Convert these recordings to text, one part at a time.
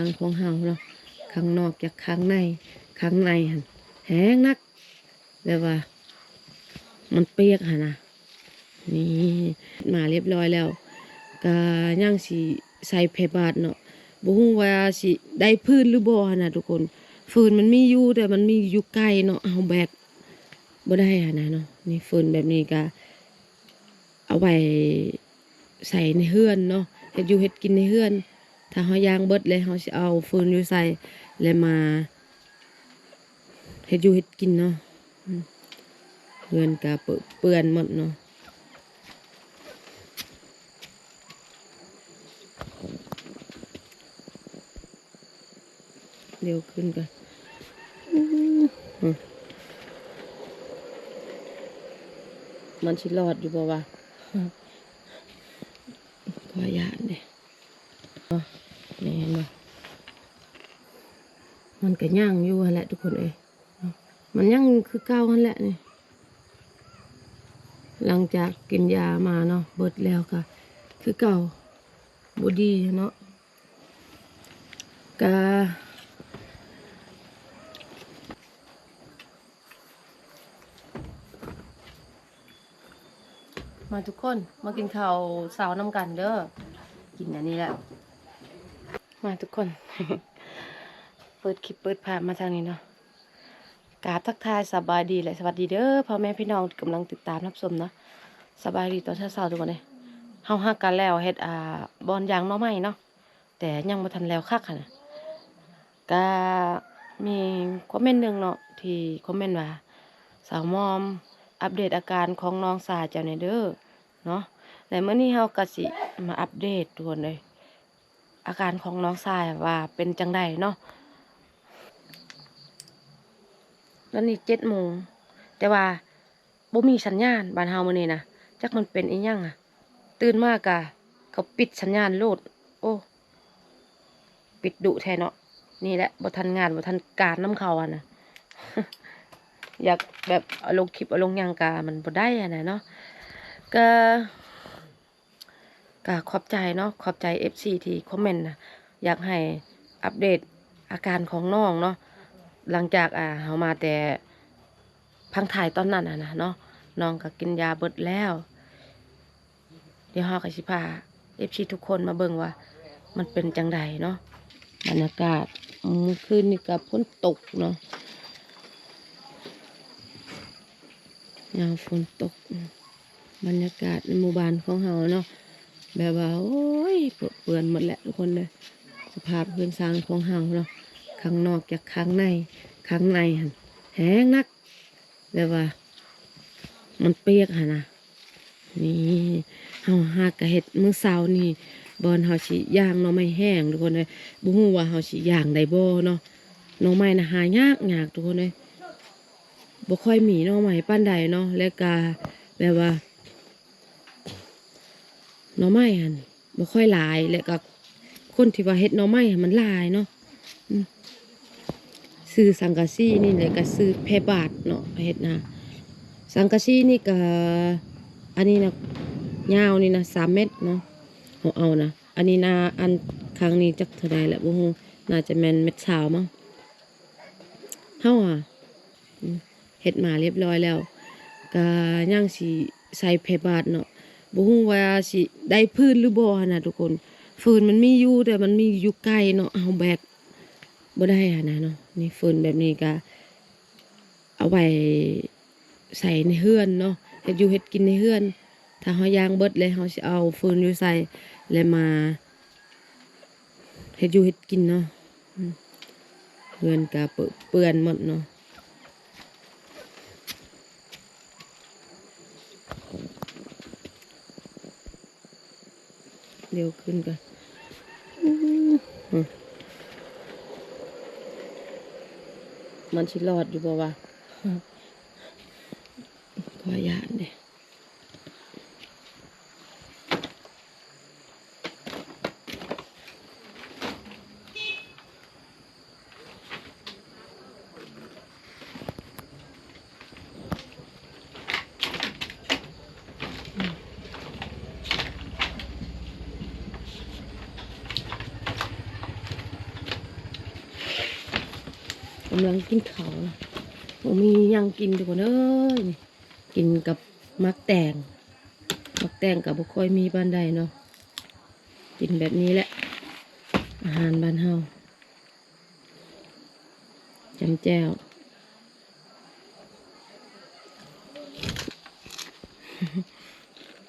ງຂອງເຮົາເນາະ ຂ້າງນອກຈາກຂ້າງໃນ ຂ້າງໃນຫັ້ນແຮງໜັກ ແບບວ່າມັນປຽກຫັ້ນນະ. ນີ້ມາຮຽບຮ້ອຍແລ້ວ ກະຍັງຊິໃສ່ແຜ່ບາດເນາະ ບໍ່ຮູ້ວ່າຊິໄດ້ຟືນຫຼືບໍ່ຫັ້ນນະທຸກຄົນ. ຟືນມັນມີຢູ່ ແຕ່ມັນມີຢູ່ໄກເນາະ ເຮົາແບກບໍ່ໄດ້ຫັ້ນນະເນາະ. ນີ້ຟືນແບບນີ້ກະ ເອົາໄວ້ໃສ່ໃນເຮືອນເນາະ ເຮັດຢູ່ເຮັດກິນໃນເຮືອນ. ຖ້າເຮົາຍ່າງເບິດແລ້ວ ເຮົາຊິເອົາຟືນຢູ່ໃສ ແລ້ວມາເຮັດຢູ່ເຮັດກິນເນາະ. ອືມ ເຮືອນກະເປິເປື້ອນໝົດເນາະ. ດຽວຂຶ້ນກ່ອນ ອືມ ມັນຊິລອດຢູ່ບໍ່ວະ? ຂ້ອຍຢ້ານເດ້. ນີ້ເຫັນບໍ່? ມັນກະຍັງຢູ່ຫັ້ນແຫຼະທຸກຄົນເອີຍ ມັນຍັງຄືເກົ່າຫັ້ນແຫຼະນີ້. ຫຼັງຈາກກິນຢາມາເນາະ ເບິດແລ້ວກະຄືເກົ່າ ບໍ່ດີເນາະ. ກະ ມາທຸກຄົນ ມາກິນເຂົ້າເຊົ້ານຳກັນເດີ. ກິນອັນນີ້ແຫຼະ ມາທຸກຄົນ ເປີດຄລິບເປີດພາບມາທາງນີ້ເນາະ. ກາບທັກທາຍສະບາຍດີ ແລະ ສະຫວັດດີເດີພໍ່ແມ່ພີ່ນ້ອງທີ່ກຳລັງຕິດຕາມຮັບຊົມເນາະ. ສະບາຍດີຕອນເຊົ້າໆ ທຸກຄົນເອີຍ. ເຮົາຫາກະແລ້ວເຮັດ ອ່າ ບ່ອນຍ່າງໜໍ່ໄມ້ເນາະ ແຕ່ຍັງບໍ່ທັນແລ້ວຄັກຫັ້ນນະ. ກະມີຄອມເມັນໜຶ່ງເນາະ ທີ່ຄອມເມັນວ່າ ສາວມອມ ອັບເດດອາການຂອງນ້ອງຊາເຈົ້າແດ່ເດີເນາະ. ແລະ ມື້ນີ້ເຮົາກະຊິມາອັບເດດທຸກຄົນເອີຍ ອາການຂອງນ້ອງຊາຍວ່າເປັນຈັ່ງໃດເນາະ. ຕອນນີ້ເຈັດໂມງ ແຕ່ວ່າບໍ່ມີສັນຍານ ບ້ານເຮົາມື້ນີ້ນະ ຈັກມັນເປັນອີ່ຫຍັງອະ. ຕື່ນມາກະເຂົາປິດສັນຍານໂລດ. ໂອ້ ປິດດຸແທ້ເນາະ. ນີ້ແຫຼະ ບໍ່ທັນງານ ບໍ່ທັນການນຳເຂົາຫັ້ນນະ. ຢາກແບບເອົາລົງຄລິບ ເອົາລົງຫຍັງກະມັນບໍ່ໄດ້ຫັ້ນນະເນາະ. ກະ ກະຂອບໃຈເນາະ ຂອບໃຈເອັຟຊີທີ່ຄອມເມັນນະ ຢາກໃຫ້ອັບເດດອາການຂອງນ້ອງເນາະ. ຫຼັງຈາກ ອ່າ ເຮົາມາແຕ່ພັງໄທຕອນນັ້ນຫັ້ນນະເນາະ ນ້ອງກະກິນຢາເບິດແລ້ວ. ດຽວເຮົາກະຊິພາເອັຟຊີທຸກຄົນມາເບິ່ງວ່າມັນເປັນຈັ່ງໃດເນາະ. ບັນຍາກາດ ມື້ຄືນນີ້ກະຝົນຕົກເນາະ ຍາມຝົນຕົກ. ບັນຍາກາດໃນໝູ່ບ້ານຂອງເຮົາເນາະ ແບບວ່າ ໂອ້ຍ ເປິເປື້ອນໝົດແຫຼະທຸກຄົນເອີຍ. ສະພາບເຮືອນຊານຂອງເຮົາເນາະ ຂ້າງນອກຈາກຂ້າງໃນ ຂ້າງໃນຫັ້ນແຮງໜັກ ແບບວ່າມັນປຽກຫັ້ນນະ. ນີ້ເຮົາຫາກະເຮັດມື້ເຊົ້ານີ້ ບ່ອນເຮົາຊິຍ່າງໜໍ່ໄມ້ແຫ້ງທຸກຄົນເອີຍ. ບໍ່ຮູ້ວ່າເຮົາຊິຍ່າງໄດ້ບໍ່ເນາະ. ໜໍ່ໄມ້ນະຫາຍາກໆ ທຸກຄົນເອີຍ. ບໍ່ຄ່ອຍມີໜໍ່ໄມ້ປານໃດເນາະ ແລ້ວກະແບບວ່າ ໜໍ່ໄມ້ຫັ້ນບໍ່ຄ່ອຍຫຼາຍ ແລ້ວກະຄົນທີ່ວ່າເຮັດໜໍ່ໄມ້ຫັ້ນມັນຫຼາຍເນາະ. ອືມ ຊື້ສັງກະສີນີ້ ແລ້ວກະຊື້ແຜ່ບາດເນາະ ເຮັດນະ. ສັງກະສີນີ້ກະ ອັນນີ້ນະ ຍາວນີ້ນະ ສາມແມັດເນາະ ເຮົາເອົານະ. ອັນນີ້ນະ ອັນຂ້າງນີ້ຈັກເທົ່າໃດແຫຼະ ບໍ່ຮູ້ ໜ້າຈະແມ່ນແມັດຊາວມັ້ງ. ເຮົາຫາ ອືມ ເຮັດມາຮຽບຮ້ອຍແລ້ວ ກະຍັງຊິໃສ່ແຜ່ບາດເນາະ. ບໍ່ຮູ້ວ່າຊິໄດ້ຟືນຫຼືບໍ່ຫັ້ນນະທຸກຄົນ. ຟືນມັນມີຢູ່ ແຕ່ມັນມີຢູ່ໄກເນາະ ເຮົາແບກບໍ່ໄດ້ຫັ້ນນະເນາະ. ນີ້ຟືນແບບນີ້ກະເອົາໄວ້ໃສ່ໃນເຮືອນເນາະ ເຮັດຢູ່ເຮັດກິນໃນເຮືອນ. ຖ້າເຮົາຍ່າງເບິດແລ້ວ ເຮົາຊິເອົາຟືນຢູ່ໃສ ແລ້ວມາ ເຮັດຢູ່ເຮັດກິນເນາະ. ອືມ ເຮືອນກະເປິເປື້ອນໝົດເນາະ. ດຽວຂຶ້ນກ່ອນ ອືມ ມັນຊິລອດຢູ່ບໍ່ວະ? ຂ້ອຍຢ້ານເດ້. ກຳລັງກິນເຂົ້າ ບໍ່ມີຫຍັງກິນທຸກຄົນເອີຍ ນີ້ ກິນກັບໝາກແຕງ ໝາກແຕງກໍບໍ່ຄ່ອຍມີປານໃດເນາະ ກິນແບບນີ້ແຫຼະ ອາຫານບ້ານເຮົາ ຈ້ຳແຈ່ວ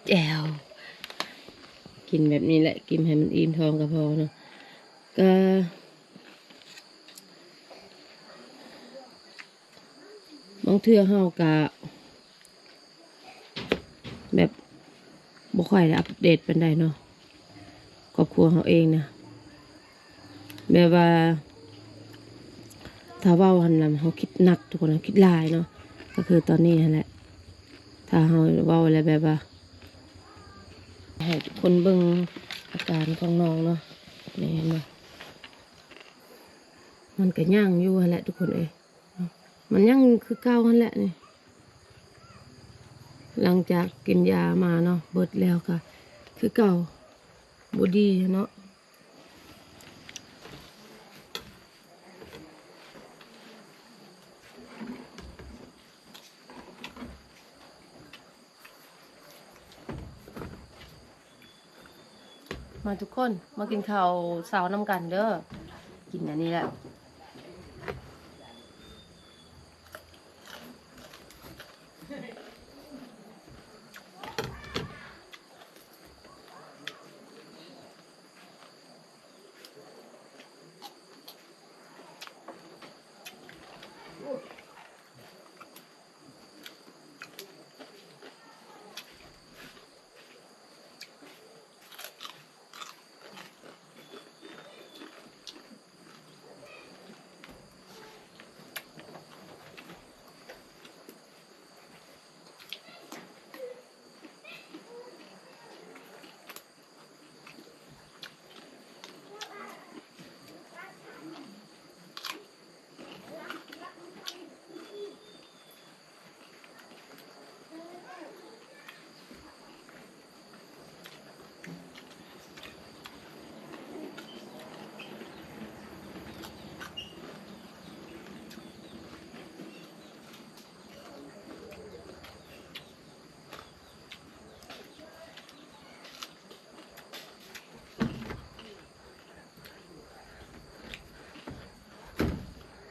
ແຈ່ວ ກິນແບບນີ້ແຫຼະ ກິນໃຫ້ມັນອີ່ມທ້ອງກໍພໍເນາະ ກໍ ບາງເທື່ອເຮົາກະແບບບໍ່ຄ່ອຍໄດ້ອັບເດດປານໃດເນາະ ຄອບຄົວເຮົາເອງນະ ແບບວ່າຖ້າເວົ້າຫັ້ນລະເຮົາຄິດໜັກທຸກຄົນ ເຮົາຄິດຫຼາຍເນາະ ກໍຄືຕອນນີ້ຫັ້ນແຫຼະ ຖ້າເຮົາເວົ້າແລ້ວແບບວ່າ ໃຫ້ທຸກຄົນເບິ່ງອາການຂອງນ້ອງເນາະ ນີ້ເຫັນບໍ່ ມັນກະຍ່າງຢູ່ຫັ້ນແຫຼະທຸກຄົນເອີຍ ມັນຍັງຄືເກົ່າຫັ້ນແຫຼະນີ້ ຫຼັງຈາກກິນຢາມາເນາະ ເບິດແລ້ວກະຄືເກົ່າ ບໍ່ດີເນາະ. ມາທຸກຄົນ ມາກິນເຂົ້າເຊົ້ານຳກັນເດີ ກິນອັນນີ້ແຫຼະ.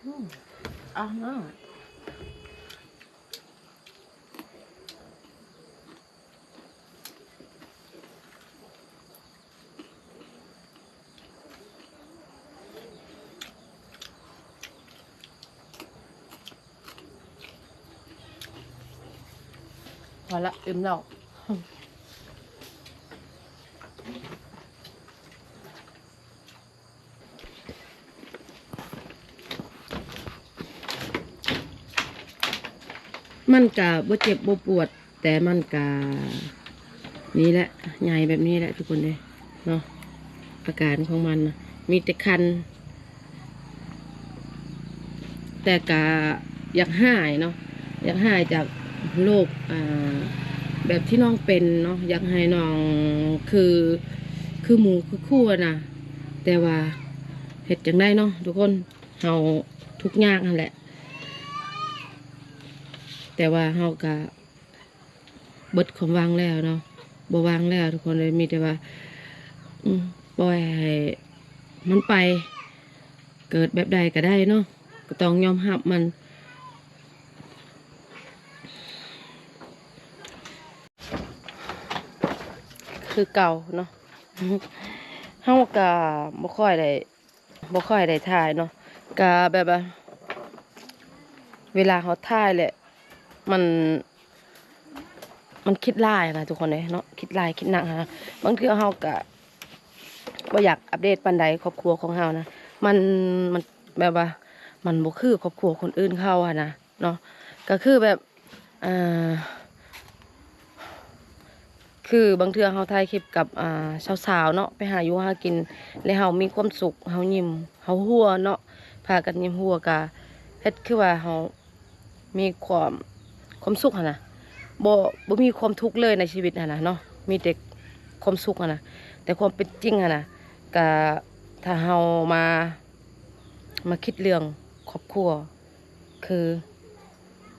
ອືມ ອາ ພໍລະ ອີ່ມແລ້ວ. ມັນກະບໍ່ເຈັບບໍ່ປວດ ແຕ່ມັນກະນີ້ແຫຼະ ໃຫຍ່ແບບນີ້ແຫຼະທຸກຄົນເອີຍເນາະ ອາການຂອງມັນນະ ມີແຕ່ຄັນ ແຕ່ກະຢາກຫາຍເນາະ ຢາກຫາຍຈາກໂລກ ອ່າ ແບບທີ່ນ້ອງເປັນເນາະ ຢາກໃຫ້ນ້ອງຄື ຄືໝູຄືຄູ່ຫັ້ນນະ ແຕ່ວ່າເຮັດຈັ່ງໃດເນາະທຸກຄົນ ເຮົາທຸກຍາກຫັ້ນແຫຼະ ແຕ່ວ່າເຮົາກະ ເບິດຄວາມຫວັງແລ້ວເນາະ ບໍ່ຫວັງແລ້ວທຸກຄົນເອີຍ ມີແຕ່ວ່າ ອືມ ປ່ອຍໃຫ້ມັນໄປ ເກີດແບບໃດກໍໄດ້ເນາະ ກໍຕ້ອງຍອມຮັບມັນ ຄືເກົ່າເນາະ ເຮົາກໍບໍ່ຄ່ອຍໄດ້ ບໍ່ຄ່ອຍໄດ້ຖ່າຍເນາະ ກະແບບວ່າ ເວລາເຮົາຖ່າຍແຫຼະ ມັນ ມັນຄິດຫຼາຍນະທຸກຄົນເອີຍເນາະ ຄິດຫຼາຍຄິດໜັກຫັ້ນນະ ບາງເທື່ອເຮົາກະບໍ່ຢາກອັບເດດປານໃດ ຄອບຄົວຂອງເຮົານະ ມັນ ມັນແບບວ່າ ມັນບໍ່ຄືຄອບຄົວຄົນອື່ນເຂົາຫັ້ນນະ ເນາະ ກໍຄືແບບ ອ່າ ຄືບາງເທື່ອເຮົາຖ່າຍຄລິບກັບ ອ່າ ສາວໆ ເນາະ ໄປຫາຢູ່ຫາກິນ ແລ້ວເຮົາມີຄວາມສຸກ ເຮົາຍິ້ມ ເຮົາຫົວເນາະ ພາກັນຍິ້ມຫົວ ກະເຮັດຄືວ່າເຮົາມີຄວາມ ຄວາມສຸກຫັ້ນນະ ບໍ່ ບໍ່ມີຄວາມທຸກເລີຍໃນຊີວິດຫັ້ນນະເນາະ ມີແຕ່ຄວາມສຸກຫັ້ນນະ ແຕ່ຄວາມເປັນຈິງຫັ້ນນະ ກະຖ້າເຮົາມາ ມາຄິດເລື່ອງ ຄອບຄົວ ຄື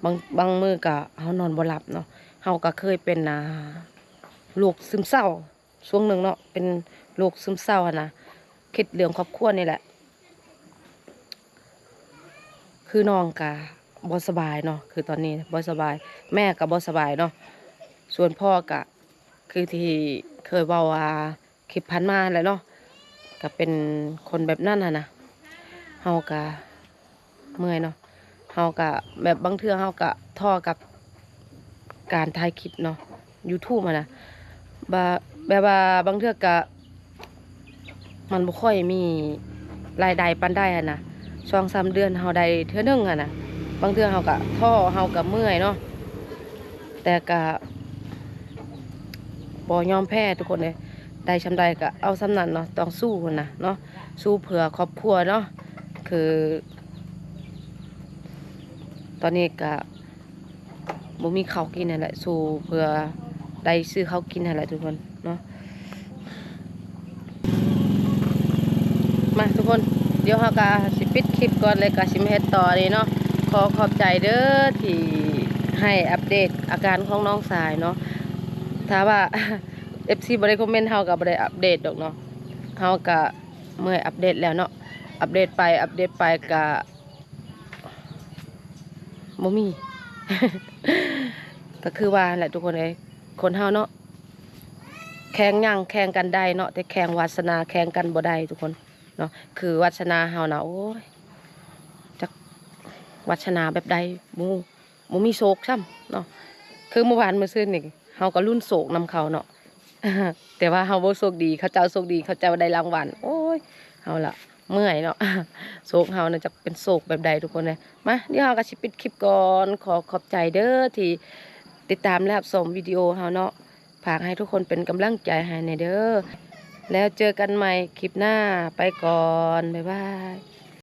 ບາງ ບາງມື້ກະເຮົານອນບໍ່ຫຼັບເນາະ. ເຮົາກະເຄີຍເປັນ ອ່າ ໂລກຊຶມເສົ້າຊ່ວງໜຶ່ງເນາະ ເປັນໂລກຊຶມເສົ້າຫັ້ນນະ ຄິດເລື່ອງຄອບຄົວນີ້ແຫຼະ. ຄືນ້ອງກະບໍ່ສະບາຍເນາະ ຄືຕອນນີ້ບໍ່ສະບາຍ ແມ່ກະບໍ່ສະບາຍເນາະ ສ່ວນພໍ່ກະ ຄືທີ່ເຄີຍເວົ້າວ່າ ຄລິບຜ່ານມາຫັ້ນແຫຼະເນາະ ກະເປັນຄົນແບບນັ້ນຫັ້ນນະ. ເຮົາກະເມື່ອຍເນາະ ເຮົາກະແບບບາງເທື່ອເຮົາກະທໍ້ກັບການຖ່າຍຄລິບເນາະ ຢູທູບຫັ້ນນະ ບາ ແບບວ່າບາງເທື່ອກະ ມັນບໍ່ຄ່ອຍມີລາຍໄດ້ປານໃດຫັ້ນນະ ສອງສາມເດືອນເຮົາໄດ້ເທື່ອໜຶ່ງຫັ້ນນະ. ບາງເທື່ອເຮົາກະທໍ້ ເຮົາກະເມື່ອຍເນາະ ແຕ່ກະບໍ່ຍອມແພ້ທຸກຄົນເອີຍ ໄດ້ສ່ຳໃດກະເອົາສ່ຳນັ້ນເນາະ ຕ້ອງສູ້ຫັ້ນນະເນາະ ສູ້ເພື່ອຄອບຄົວເນາະ. ຄືຕອນນີ້ກະ ບໍ່ມີເຂົ້າກິນຫັ້ນແຫຼະ ສູ້ເພື່ອໄດ້ຊື້ເຂົ້າກິນຫັ້ນແຫຼະທຸກຄົນເນາະ. ມາທຸກຄົນ ດຽວເຮົາກະຊິປິດຄລິບກ່ອນ ແລ້ວກະຊິມາເຮັດຕໍ່ນີ້ເນາະ. ຂໍຂອບໃຈເດີທີ່ໃຫ້ອັບເດດອາການຂອງນ້ອງຊາຍເນາະ. ຖ້າວ່າ ເອັຟຊີ ບໍ່ໄດ້ຄອມເມັນ ເຮົາກະບໍ່ໄດ້ອັບເດດດອກເນາະ ເຮົາກະເມື່ອຍອັບເດດແລ້ວເນາະ. ອັບເດດໄປ ອັບເດດໄປກະ ບໍ່ມີ ກະຄືວ່າຫັ້ນແຫຼະທຸກຄົນເອີຍ ຄົນເຮົາເນາະ ແຂ່ງຫຍັງແຂ່ງກັນໄດ້ເນາະ ແຕ່ແຂ່ງວາສະໜາແຂ່ງກັນບໍ່ໄດ້ທຸກຄົນເນາະ. ຄືວາສະໜາເຮົານະ ໂອ້ຍ ຈັກວາສະໜາແບບໃດ ບໍ່ ບໍ່ມີໂຊກຊ້ຳເນາະ. ຄືມື້ວານມື້ຊືນນີ້ ເຮົາກະລຸ້ນໂຊກນຳເຂົາເນາະ ແຕ່ວ່າເຮົາບໍ່ໂຊກດີ ເຂົາເຈົ້າໂຊກດີ ເຂົາເຈົ້າໄດ້ລາງວັນ ໂອ້ຍ ເຮົາລະເມື່ອຍເນາະ. ໂຊກເຮົານະຈັກເປັນໂຊກແບບໃດທຸກຄົນເອີຍ. ມາ ດຽວເຮົາກະຊິປິດຄລິບກ່ອນ ຂໍຂອບໃຈເດີທີ່ຕິດຕາມແລະຮັບຊົມວິດີໂອເຮົາເນາະ. ຝາກໃຫ້ທຸກຄົນເປັນກຳລັງໃຈໃຫ້ແດ່ເດີ ແລ້ວເຈີກັນໃໝ່ຄລິບໜ້າ ໄປກ່ອນ ບາຍບາຍ.